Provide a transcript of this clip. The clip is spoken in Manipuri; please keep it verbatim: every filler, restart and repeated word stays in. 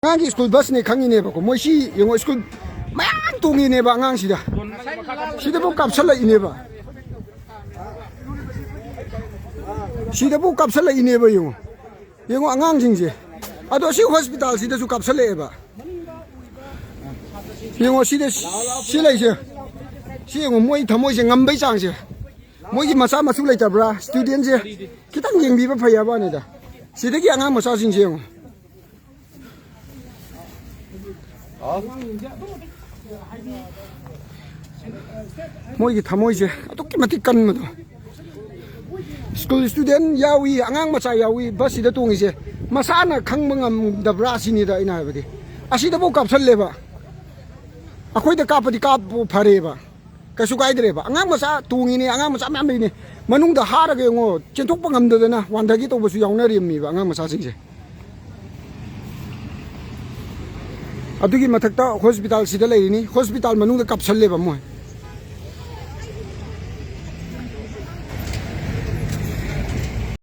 ꯑꯉꯥꯡꯒꯤ ꯁ꯭ꯀꯨꯜ ꯕꯁꯅꯦ ꯈꯪꯉꯤꯅꯦꯕꯀꯣ, ꯃꯣꯏ ꯁꯤ ꯌꯦꯡꯉꯣ, ꯁ꯭ꯀꯨꯜ ꯃꯌꯥꯝ ꯇꯣꯡꯉꯤꯅꯦꯕ ꯑꯉꯥꯡꯁꯤꯗ, ꯁꯤꯗꯐꯥꯎ ꯀꯥꯞꯁꯜꯂꯛꯏꯅꯦꯕ, ꯁꯤꯗꯐꯥꯎ ꯀꯥꯞꯁꯜꯂꯛꯏꯅꯦꯕ꯫ ꯌꯦꯡꯉꯣ, ꯌꯦꯡꯉꯣ ꯑꯉꯥꯡꯁꯤꯡꯁꯦ꯫ ꯑꯗꯣ ꯁꯤ ꯍꯣꯁꯄꯤꯇꯥꯜꯁꯤꯗꯁꯨ ꯀꯥꯞꯁꯜꯂꯛꯑꯦꯕ꯫ ꯌꯦꯡꯉꯣ ꯁꯤꯗ, ꯁꯤ ꯂꯩꯁꯦ, ꯁꯤ ꯌꯦꯡꯉꯣ, ꯃꯣꯏ ꯊꯃꯣꯏꯁꯦ ꯉꯝꯕꯩ ꯆꯥꯡꯁꯦ꯫ ꯃꯣꯏꯒꯤ ꯃꯆꯥ ꯃꯁꯨ ꯂꯩꯇꯕ꯭ꯔꯥ? ꯁ꯭ꯇꯨꯗꯦꯟꯁꯦ ꯈꯤꯇꯪ ꯌꯦꯡꯕꯤꯕ ꯐꯩ ꯍꯥꯏꯕ ꯋꯥꯅꯤꯗ꯫ ꯁꯤꯗꯒꯤ ꯑꯉꯥꯡ ꯃꯆꯥꯁꯤꯡꯁꯦ ꯌꯦꯡꯉꯣ꯫ ꯃꯣꯏꯒꯤ ꯊꯃꯣꯏꯁꯦ ꯑꯗꯨꯛꯀꯤ ꯃꯇꯤꯛ ꯀꯟꯕꯗꯣ꯫ ꯁ꯭ꯀꯨꯜ ꯁ꯭ꯇꯨꯗꯦꯟ ꯌꯥꯎꯏ, ꯑꯉꯥꯡ ꯃꯆꯥ ꯌꯥꯎꯏ, ꯕꯁꯁꯤꯗ ꯇꯣꯡꯉꯤꯁꯦ꯫ ꯃꯁꯥꯅ ꯈꯪꯕ ꯉꯝꯗꯕ꯭ꯔꯥ ꯁꯤꯅꯤꯗ ꯑꯩꯅ ꯍꯥꯏꯕꯗꯤ꯫ ꯑꯁꯤꯗꯕꯨ ꯀꯥꯞꯁꯜꯂꯦꯕ꯫ ꯑꯩꯈꯣꯏꯗ ꯀꯥꯞꯄꯗꯤ ꯀꯥꯞꯄꯨ ꯐꯔꯦꯕ, ꯀꯩꯁꯨ ꯀꯥꯏꯗ꯭ꯔꯦꯕ꯫ ꯑꯉꯥꯡ ꯃꯆꯥ ꯇꯣꯡꯉꯤꯅꯦ, ꯑꯉꯥꯡ ꯃꯆꯥ ꯃꯌꯥꯝ ꯂꯩꯅꯦ꯫ ꯃꯅꯨꯡꯗ ꯍꯥꯔꯒ ꯌꯦꯡꯉꯣ, ꯆꯦꯟꯊꯣꯛꯄ ꯉꯝꯗꯗꯅ ꯋꯥꯟꯊꯒꯦ ꯇꯧꯕꯁꯨ ꯌꯥꯎꯅꯔꯤꯕꯅꯦꯕ ꯑꯉꯥꯡ ꯃꯆꯥꯁꯤꯡꯁꯦ꯫ ꯑꯗꯨꯒꯤ ꯃꯊꯛꯇ ꯍꯣꯁꯄꯤꯇꯥꯜꯁꯤꯗ ꯂꯩꯔꯤꯅꯤ, ꯍꯣꯁꯄꯤꯇꯥꯜ ꯃꯅꯨꯡꯗ ꯀꯥꯞꯁꯜꯂꯦꯕ ꯃꯣꯏ꯫